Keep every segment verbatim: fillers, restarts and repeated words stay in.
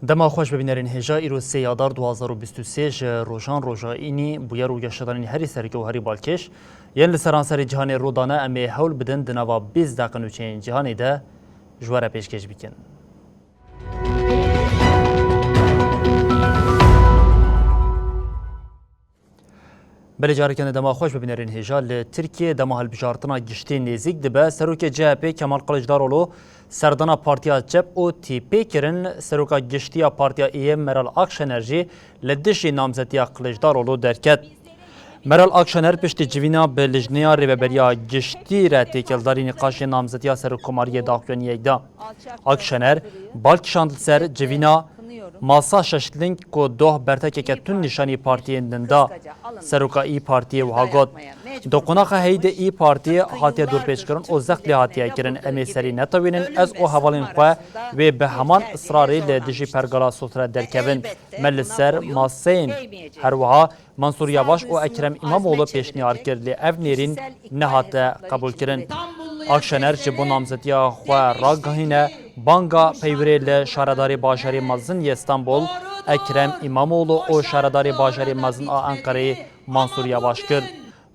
Dema xweş bibînerên hêja, îro sê ya Adar du hazar û bîst û sê ji rojan roja înî bûyer û geşedanên herî sereke û herî balkêş yên li seranserê cîhanê rû dane, em ê hewl bidin di nava bîst deqe nûçeyên cîhanê de ji we re pêşkêş bikin. Belê, careke din dema xweş bibînerên hêja. Li Tirkiyê dema hilbijartina giştî nêzîk dibe, serokê C H P Kemal Kılıçdaroğlu serdana Partiya Çep û tîpê kirin, seroka giştî ya Partiya Î Y Meral Akşener jî li dijî namzetiya Kılıçdaroğlu derket. Meral Akşener piştî civîna bi Lijneya Rêveberiya Giştî re têkildarî nîqaşê namzetiya serokkomariyê daxuyaniyek da. Akşener bal kişand li ser civîna masa şeşling ku doh bertekeke tund nîşanî partiyên din da. Seroka Î Partiyê wiha got, di qonaxa heyî de Î Partî hatiye dorpêçkirin û zext lê hatiye kirin. Em ê serî netewînin, ez û hevalên xwe wê bi heman israrê li dijî pergala sotre derkevin. Me li ser maseyên her wiha Mansûr Yavaş û Ekrem Îmamoğlu pêşniyar kir, lê ev nêrîn nehate qebûlkirin. Akşener ji bo namzetiya xwe ragihîne banga peywirê li şaredarê bajarê mezin yê Stenbol, Ekrem Îmamoğlu û şaredarê bajarê mezin a Enqereyê Mansûr Yavaş kir.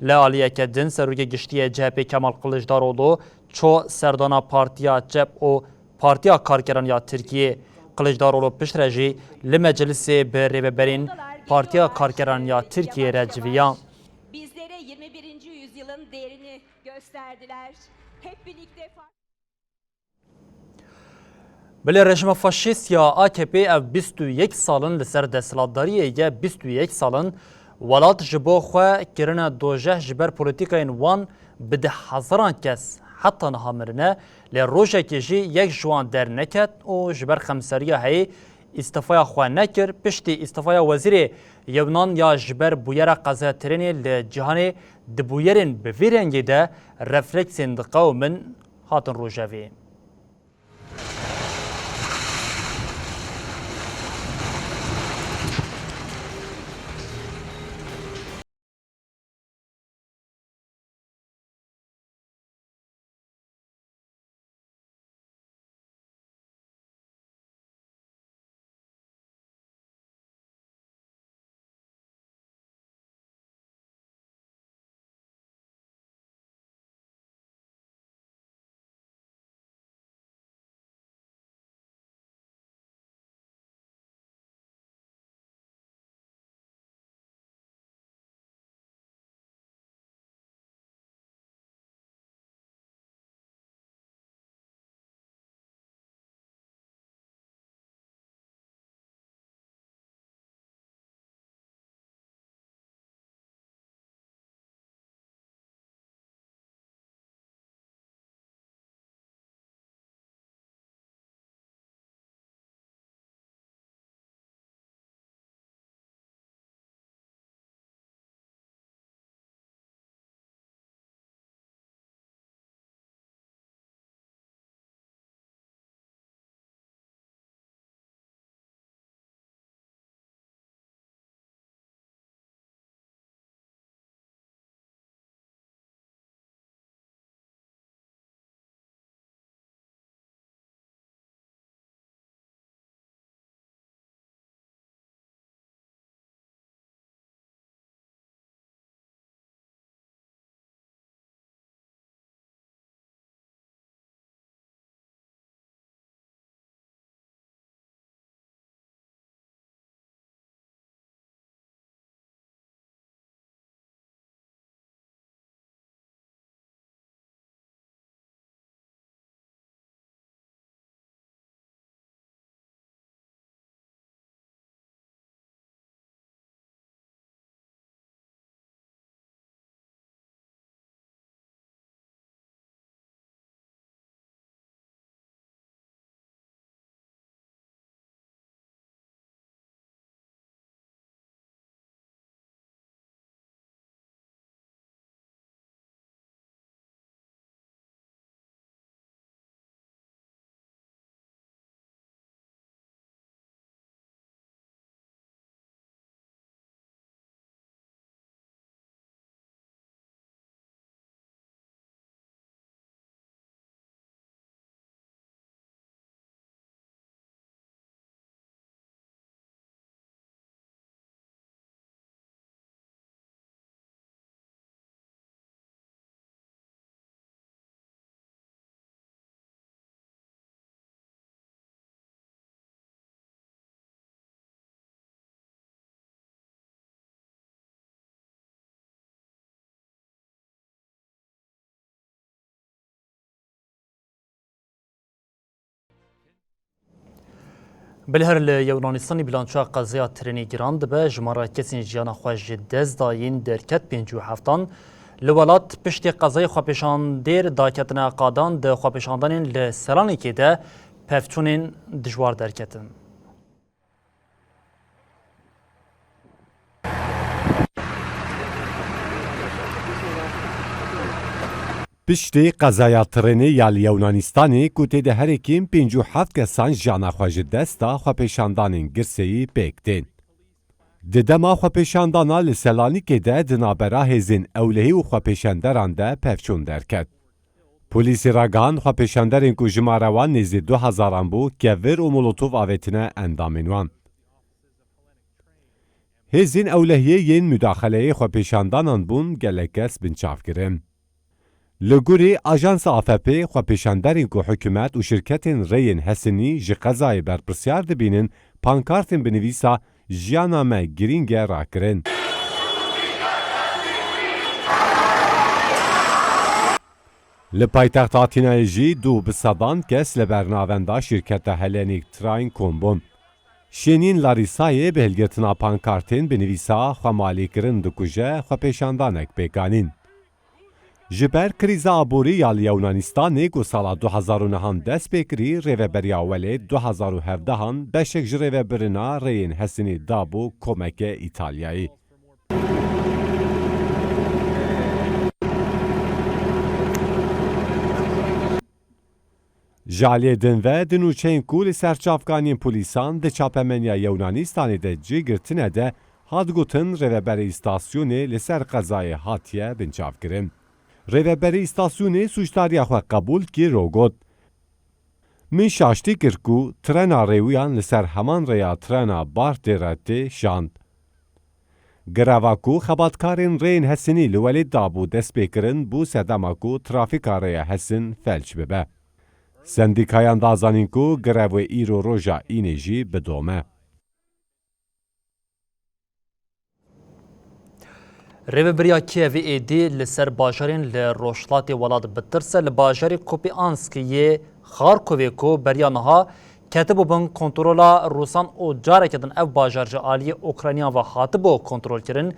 Li aliyeke din serokê giştî yê C H P Kemal Kılıçdaroğlu ço serdana Partiya Çep û Partiya Karkeran ya Tirkiyê. Kılıçdaroğlu piştre jî li meclisê bi rêveberên Partiya Karkeran ya Tirkiyê re civiya. Bizlere yirmi birinci yüzyılın değerini gösterdiler. Hep birlikte fa- Belê, rejîma faşîst ya A K P ev bîst û yek sal in li ser desthilatdariyê ye, bîst û yek sal in welat ji bo xwe kirine dojeh, ji ber polîtîkayên wan bi deh hezaran kes heta niha mirine, lê rojekê jî yek ji wan derneket û ji ber xemseriya heyî îstîfaya xwe nekir. Piştî îstîfaya wezîrê Yewnan ya ji ber bûyera qezaya trênê li cîhanê di bûyerên bi vî rengê de refleksên diqewimin hatin rojevê. Bi li her li Yewnanistan bilançoya qezaya trênê giran dibe, jimara kesên jiyana xwe ji dest dayîn derket pêncî û heftan. Li welat piştî qezayê xwepêşandêr daketine qadan di xwepêşandanên li Selanikê de pevçûnên dijwar derketin. Piştî qezaya trênê ya li Yewnanistanê ku tê de herêkîn pêncî û heft kesan jiyana xwe ji dest da, xwepêşandanên girseyî pêk tên. Di dema xwepêşandana li Selanikê de di navbera hêzên ewlehî û xwepêşenderan de pevçûn derket. Polîsê ragihand xwepêşenderên ku jimara wan nêzî du hezaran bû, kevir û molotov avêtine endamên wan. Hêzên ewlehiyê yên mudaxeleyê xwepêşandanan bûn gelek kes binçav kirin. Li gorî Ajansa A F P, xwepêşanderên ku hikûmet û şirketên rêyên Hesinî ji qezayê berpirsyar dibînin, pankartên bi nivîsa "Jiyana me girîng e" rakirin. Li paytexta Atînayê jî dû bi sedan kes li ber navenda şîrketa Hellenic Train kom bûn. Şênîn Larîsayê bi hilgirtina pankartên bi nivîsa "Xwemalî kirin dikuje" xwepêşandanek pêk anîn. Ji ber krîza aborî ya li Yewnanistanê ku sala du hezar û nehan dest pê kirî, Rêveberiya Welêt du hezar û hevdehan beşek ji rêvebirina rêyên Hesinî dabû komeke Îtalyayê. Ji aliyê din ve di nûçeyên ku li ser çavkaniyên polîsan di çapemeniya Yewnanistanê de cih girtine de hat gotin, rêveberê îstasyonê li ser qezayê hatiye binçavkirin. Rêveberê îstasyonê sûcdariya xwe qebûl kir û got, "Min şaştî kir ku trena rêwiyan li ser heman rêya trena Bartê re tê şand." Greva ku xebatkarên rêyên Hesinî li Welêt dabû dest pê kirin, bû sedema ku trafîka rêya Hesin felç bibe. Sendîkayan da zanîn ku grevê îro roja Înê jî bidome. Rêveberiya Kievê êdî li ser bajarên li rojhilatê welat bi tirs e. Li bajarê Kupiansk yê Xarkovê ku beriya niha ketibû bin kontrola Rûsan û careke din ev bajar ji aliyê Ukrayniyan ve hatibû kontrolkirin,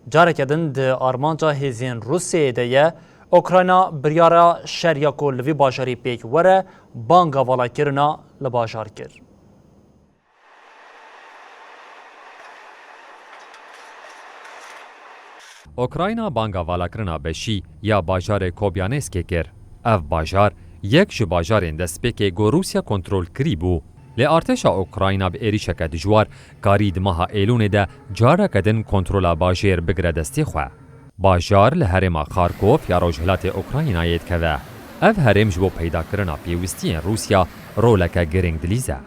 careke din di armanca hêzên Rûsyayê de ye. Ukrayna biryara şer ya ku li vî bajarî pêk were, banga valakirina li bajar kir. Ukrayna banga valakirina beşî ya bajarê Kobyanêskê kir. Ev bajar yek ji bajarên destpêkê ku Rûsya kontrol kirî bû. Lê artêşa Ukrayna bi êrîşeke dijwar karî di meha Êlûnê de careke din kontrola bajêr bigire destê xwe. Bajar li herêma Xarkov ya rojhilatê Ukraynayê dikeve. Ev herêm ji bo peydakirina pêwistiyên Rûsya roleke girîng dilîze.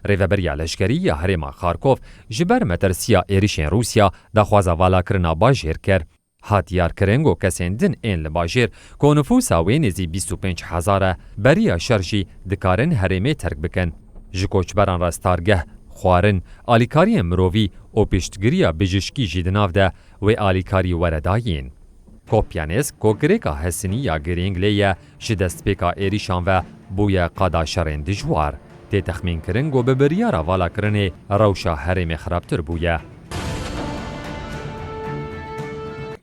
Rêveberiya leşkerî ya herêma Xarkov ji ber metirsiya êrîşên Rûsya daxwaza valakirina bajêr kir. Hat diyarkirin ku kesên din ên li bajêr ku nifûsa wê nêzî bîst û pênc hezar e, beriya şer jî dikarin herêmê terk bikin. Ji koçberan re stargeh, xwarin, alîkariyên mirovî û piştgiriya bijîşkî jî di nav de wê alîkarî were dayîn. Kopyanêsk ku girêka Hesinî ya girîng lê ye, ji destpêka êrîşan ve bûye qada şerên dijwar. Tê texmînkirin ku bi biryara valakirinê rewşa herêmê xirabtir bûye.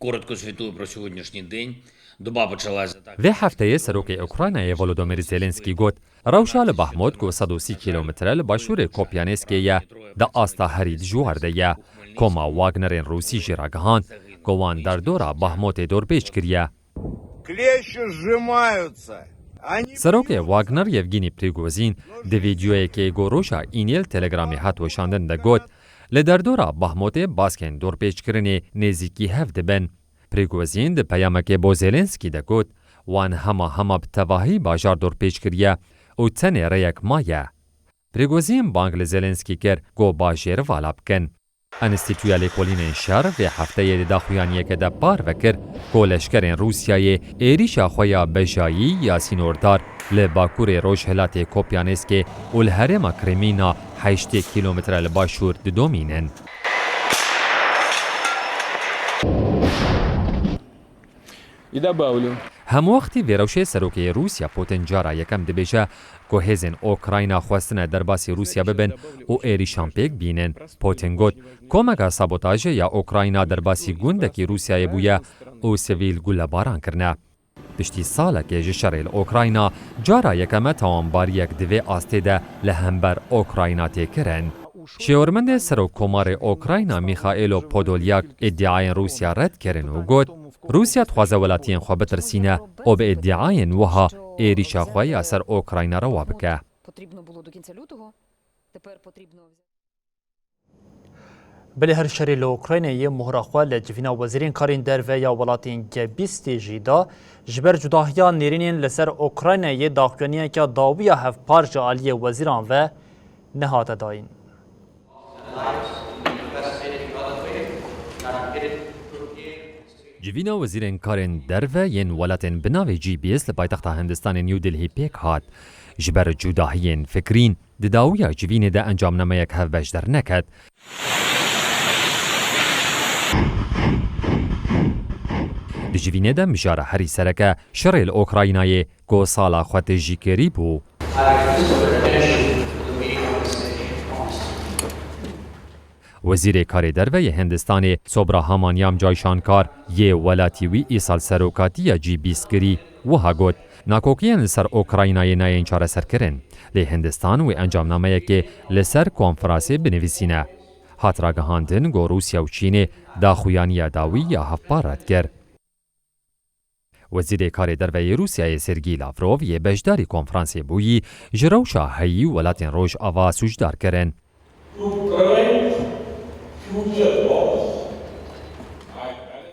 Коротко звітую про сьогоднішній день. Доба почалася так. Vê hefteyê serokê Ukraynayê Volodymyr Zelensky got, rewşa li Bahmut ku sed û sî kîlometre li başûrê Kopyanêskê ye, di asta herî dijwar de ye. Koma Wagnerên Rûsî jî ragihand ku wan derdora Bahmutê dorpêç kiriye. Клещи сжимаются. Они Serokê Wagner Yevgeny Prigozhin di vîdeoyekê ku roja Înê li Telegramê hat weşandin de got, li derdora Bahmutê baskên dorpêçkirinê nêzîkî hev dibin. Prigozhin di peyamekê bo Zelensky de got, wan hema hema bi tevahî bajar dorpêç kiriye û tenê rêyek maye. Prigozhin bang li Zelensky kir ku bajêr vala bikin. Enstîtuya Lêkolînên Şer vê hefteyê di daxuyaniyeke de parve kir ku leşkerên Rûsyayê êrîşa xwe ya bejayî ya sînordar li bakurê rojhilatê Kopyanêskê û li herêma Krîmîna heştê kîlometre li başûr didomînin. Îda bawlû. Hemwextî vê rewşê serokê Rûsya Putin cara yekem dibêje ku hêzên Ukrayna xwestine derbasî Rûsya bibin û êrîşan pêk bînin. Putin got, komeka sabotajê ya Ukrayna derbasî gundekî Rûsyayê bûye û sivîl gulebaran kirine. Piştî salekê ji şerê li Ukrayna, cara yekeme tawanbariyek di vê astê de li hember Ukrayna tê kirin. Şêwirmendê Serokkomarê Ukrayna Mîxaîlo Podolyak îdiayên Rûsya red kirin û got, Rûsya dixwaze welatiyên xwe bitirsîne û bi îdiayên wiha êrîşa xwe ya ser Ukrayna rewa bike. Bilê her şerê li Ukraynayê mohra xwe li civîna wezîrên karên derve ya welatên G bîstê jî da, ji ber cudahiya nêrînên li ser Ukraynayê daxuyaniyeke dawî ya hevpar ji aliyê wezîran ve nehate dayîn. Civîna wezîrên karên derve yên welatên bi navê G bîst li paytexta Hindistanê New Delhi pêk hat. Ji ber cudahiyên fikrîn, di dawiya civînê de encamnameyek hevbeş derneket. Di civînê de mijara herî sereke şerê li Ukraynayê ku sala xwe tijî kirî bû. Wezîrê Karê Derve yê Hindistanê Subrahmanyam Jaishankar yê welatî wî îsal serokatiya G bîst kirî, wiha got, nakokiyên li ser Ukraynayê nayên çareserkirin. Lê Hindistan wê encamnameyekê li ser konferansê binivîsîne. Hat ragihandin ku Rûsya û Çînê daxuyaniya dawî ya hevpar red kir. Wezîrê Karê Derve yê Rûsyayê Sergî Lavrov yê beşdarî konferansê bûyî, ji rewşa heyî welatên Rojava sûcdar kirin. Ukraine's future was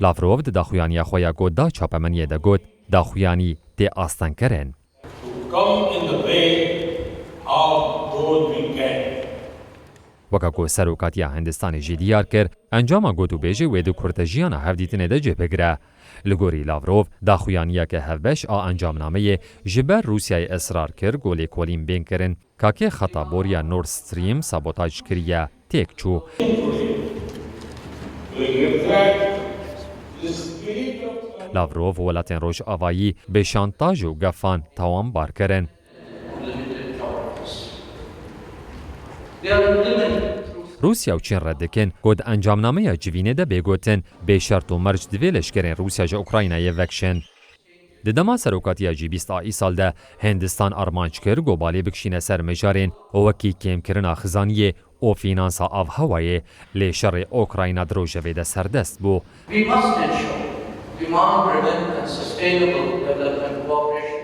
Lavrov di daxuyaniya xwe ya ku da çapemeniyê de got, daxuyanî tê astengkirin. Come in the way how good we can. Weke ku serokatiya Hindistanê jî diyar kir, encama gotûbêjê wê di kurtejiyana hevdîtinê de cih bigire. Li gorî Lavrov, daxuyaniyeke hevbeş a encamnameyê ji ber Rûsyayê israr kir ku lêkolîn bên kirin, ka kê xeta boriya Nord Stream sabotaj kiriye, têk çû. Lavrov welatên Rojavayî bi şantaj û gefan tawanbar kirin. Rûsya û Çîn red dikin ku di encamnameya civînê de bê gotin, bê şert û merc divê leşkerên Rûsya ji Ukraynayê vekişin. Di dema serokatiya G bîst a îsal de Hindistan armanc kir ku balê bikişîne ser mijarên wekî kêmkirina xizaniyê û fînansa avhewayê, lê şerê Ukrayna di rojevê de serdest bû. We must ensure demand-driven and sustainable development cooperation.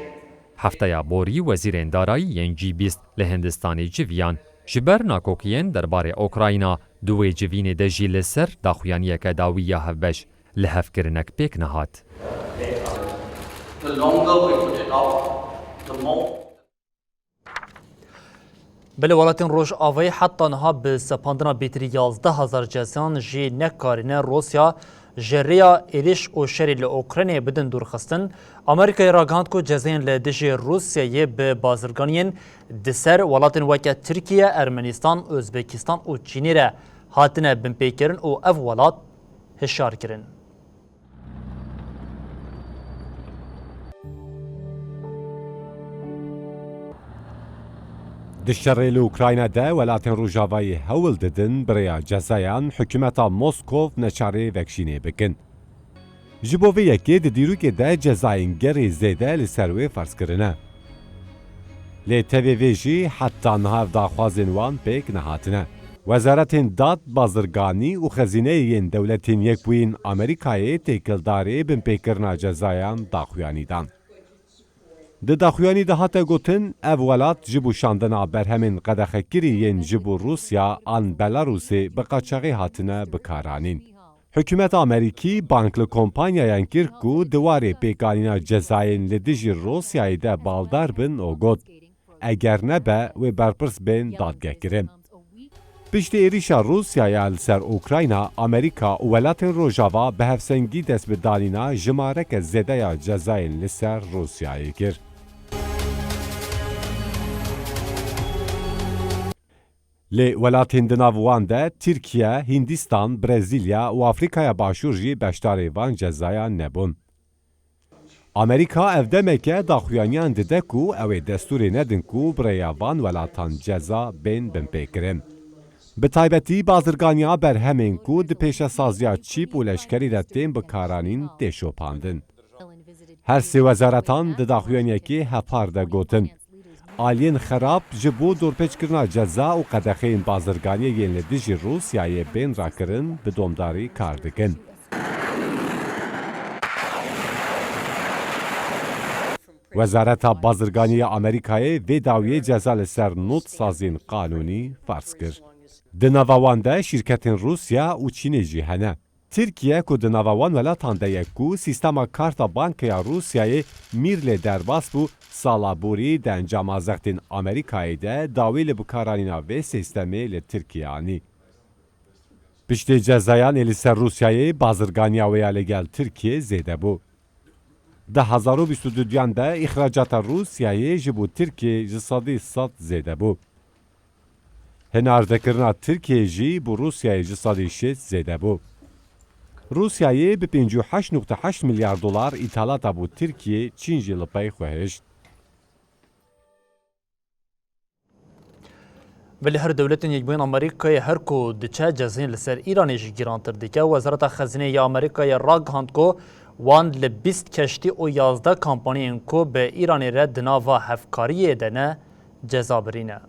Hefteya borî wezîrên darayî yên G bîst li Hindistanê civiyan. Ji ber nakokiyên derbarê Ukrayna, di wê civînê de jî li ser daxuyaniyeke dawî ya hevbeş lihevkirinek pêk nehat. The longer we put it off, the more. Belê welatên Rojavayê heta niha bi sepandina bêtirî yazdeh hezar cezayan jî nekarîne Rûsya ji rêya êrîş û şerê li Ukraynayê bidin dûrxistin. Amerîkayê ragihand ku cezayên li dijî Rûsyayê bi bazirganiyên di ser welatên weke Tirkiye, Ermenîstan, Ozbekistan û Çînê re hatine binpêkirin û ev welat hişyar kirin. Di şerê li Ukrayna de welatên Rojavayê hewl didin bi rêya cezayan hikûmeta Moskov neçarê vekişînê bikin. Ji bo vê yekê di dîrokê de cezayên gelê zêde li ser wê ferz kirine. Lê tevê vê jî heta niha ev daxwazên wan pêk nehatine. Wezaretên dad, bazirganî û xezîneyê yên Dewletên Yekbûyîn Amerîkayê têkildarê binpêkirina cezayan daxuyanî dan. Di daxuyanî de hate gotin, ev welat ji bo şandina berhemên qedexekirî yên ji bo Rûsya an Belarusê bi qaçaxî hatine bikaranîn. Hikûmeta Amerîkî bang li kompanyayan kir ku di warê pêkanîna cezayên li dijî Rûsyayê de baldar bin û got, eger nebe, wê berpirs bên dadgekirin. Piştî êrîşa Rûsyaya li ser Ukrayna, Amerîka û welatên Rojava bi hevsengî dest bi danîna jimareke zêde ya cezayên li ser Rûsyayê kir. Lê welatên di nav wan de Tirkiye, Hindistan, Brezîlya û Afrîkaya Başûr jî beşdarê van cezayan nebûn. Amerîka ev demeke daxuyaniyan dide ku ew ê destûrê nedin ku bi rêya van welatan ceza bên binpêkirin. Bi taybetî bazirganiya berhemên ku di pêşesaziya çîp û leşkerî de tên bikaranîn tê şopandin. Her sê wezaretan di daxuyaniyekê hevpar de gotin, aliyên xerab ji bo dorpêçkirina ceza û qedexeyên bazirganiyê yên li dijî Rûsyayê bên rakirin bi domdarî kar dikin. Wezareta Bazirganiyê ya Amerîkayê vê dawiyê ceza li ser nod saziyên qanûnî ferz kir. Di nava wan de şîrketên Rûsya û Çînê jî hene. Tirkiye ku di nava wan welatan de ye ku sîstema karta bankeya Rûsyayê mîr lê derbas bû, sala borî di encama zextên Amerîkayê de dawî li bikaranîna vê sîstemê li Tirkiye anî. Piştê cezayan ê li ser Rûsyayê, bazirganiya wê ya li gel Tirkiyê zêde bû. Di hezar û bîst û duyan de îxracata Rûsyayê ji bo Tirkiyê ji sedî sed zêde bû. Hinardekirina Tirkiyê jî bo Rûsyayê ji sedî şêst zêde bû. Rûsyayê bi pêncî û heşt nokte heşt milyar dolar îthalata bo Tirkiyê, Çîn jî li pey xwe hişt. Belê her dewletên Yekbûyên Amerîkayê her ku diçe cezayên li ser Îranê jî girantir dike. Wezareta Xezîneyê ya Amerîkayê ragihand ku wan li bîst keştî û yazdeh kompaniyên ku bi Îranê re di nava hevkariyê de ne, ceza birîne.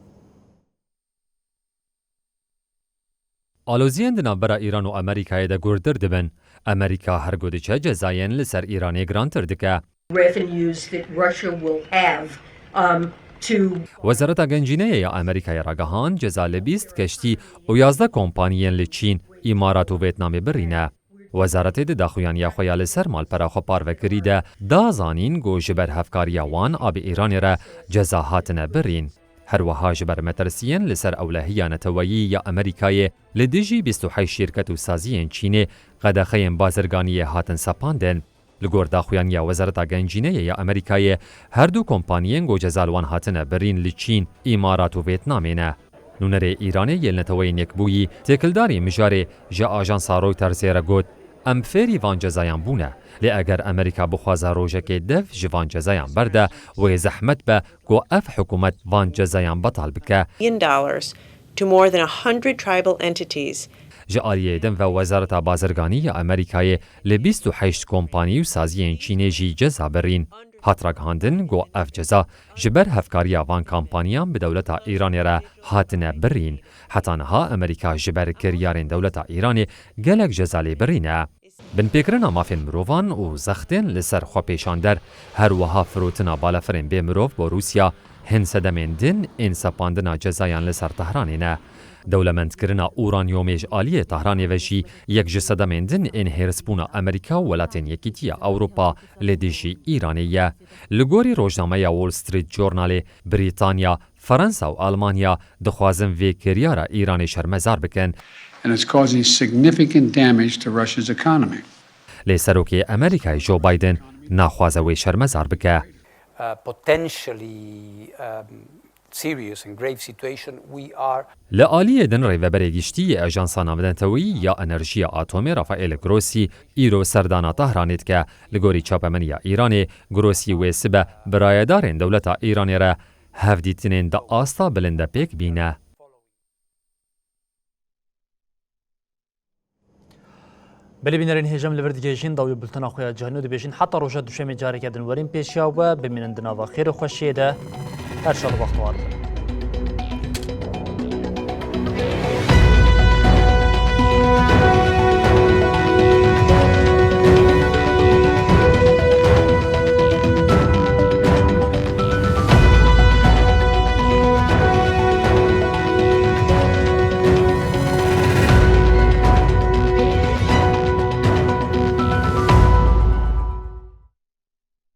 Aloziyên di navbera Îran û Amerîkayê de gurdir dibin. Amerîka her ku diçe cezayên li ser Îranê girantir dike. Revenues that Russia will have, um, to Wezareta Gencîneyê ya Amerîkayê ragihand ceza li bîst keştî û yazdeh kompaniyên li Çîn, Îmarat û Vêtnamê birîne. Wezaretê di daxuyaniya xwe ya li ser malpera xwe parvekirî de da zanîn ku ji ber hevkariya wan a bi Îranê re ceza hatine birîn. Her wiha ji ber metirsiyên li ser ewlehiya neteweyî ya Amerîkayê li dijî bîst û heşt şîrket û saziyên Çînê qedexeyên bazirganiyê hatin sepandin. Li gor daxuyaniya Wezareta Gencîneyê ya Amerîkayê, her du kompaniyên ku ceza li wan hatine birîn li Çîn, Îmarat û Vêtnamê ne. Nûnerê Îranê yê li Neteweyên Yekbûyî, têkildarî mijarê ji ajansa Reutersê re got, Em fêrî van cezayan bûne, lê eger Amerîka bixwaze rojekê dev ji van cezayan berde, wê zehmet be ku ev hikûmet van cezayan betal bike. Million dollars to more than a hundred tribal entities. Ji aliyê din ve Wezareta Bazirganî ya Amerîkayê li bîst û heşt kompanî û saziyên Çînê jî ceza birîn. Hat ragihandin ku ev ceza ji ber hevkariya van kompaniyan bi dewleta Îranê re hatine birîn. Heta niha Amerîka ji ber kiryarên dewleta Îranê gelek ceza lê birîne. Binpêkirina mafên mirovan û zextên li ser xwepêşander, her wiha firotina balafirên bê mirov bo Rûsya, hin sedemên din ên sepandina cezayan li ser Tehranê ne. Dewlemendkirina uranyomê ji aliyê Tehranê ve jî yek ji sedemên din ên hêrsbûna Amerîka û Welatên Yekîtiya Ewropa li dijî Îranê ye. Li gorî rojnameya Wall Street Journalê, Brîtanya, Fransa û Almanya dixwazin vê kiryara Îranê şermezar bikin. And it's causing significant damage to Russia's economy. Lê Serokê Amerîkayê Joe Biden naxwaze wê şermezar bike. Uh, potentially, um, serious and grave situation, we are Li aliyê din rêveberê giştî yê Ajansa Navneteweyî ya Enerjiya Atomê Rafael Grossi îro serdana Tehranê dike. Li gorî çapemeniya Îranê, Grossi wê sibe bi rayedarên dewleta Îranê re hevdîtinên di asta bilind de pêk bîne. Belê bînerên hêja, em li vir digihêjin dawî bultena xwe ya cîhanî û dibêjin heta roja duşemê careke din werin pêşiya we, bimînin di nava xêr û xweşiyê de. Her şad û bextewar bin.